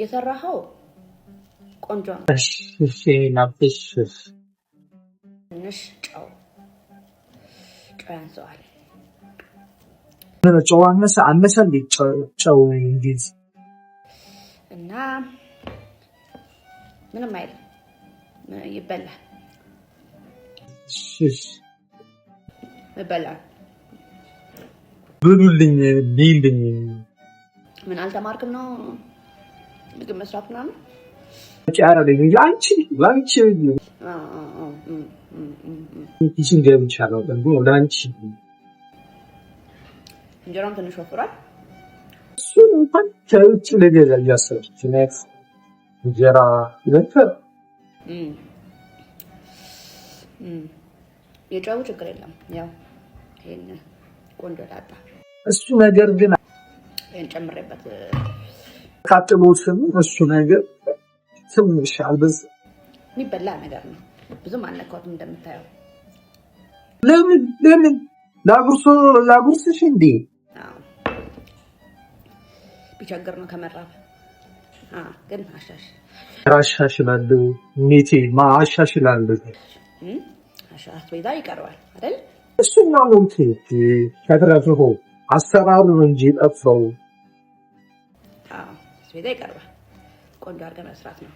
የሰራኸው ቆንጆ ነው። እሺ ናፍሽ። ትንሽ ጨው ጨው ያንሰዋል። ጨው አነሰ አነሰ እንዴ? ጨው እንዴት? እና ምንም አይልም፣ ይበላል። እሺ። ይበላል። ብሉልኝ ቢልኝ። ምን አልተማርክም ነው ምግብ መስራት ምናምን? ጫረልኝ አንቺ ላንቺ kitchen ገብቻለሁ ደግሞ ለአንቺ። እንጀራም ትንሽ ወፍሯል። እሱን እንኳን ከውጭ ልገዛ እያሰብኩት እንጀራ ይበልጣል። የጨው ችግር የለም። ያው ይሄን ቆንጆ ዳጣ እሱ ነገር ግን ይሄን ጨምሬበት ካጥቦትም እሱ ነገር ትንሽ አልበዝ የሚበላ ነገር ነው። ብዙም አልነካሁትም እንደምታየው። ለምን ለምን ላጉርሶ ላጉርስሽ እንዴ? ቢቸግር ነው ከመራብ ግን አሻሽ አሻሽላለሁ ሜቴ ማ አሻሽላለሁ። አስቤዛ ይቀርባል አይደል? እሱማ ነው ከተረፍሁ አሰራሩ ነው እንጂ ጠፋው። አስቤዛ ይቀርባል። ቆንጆ አድርገን መስራት ነው።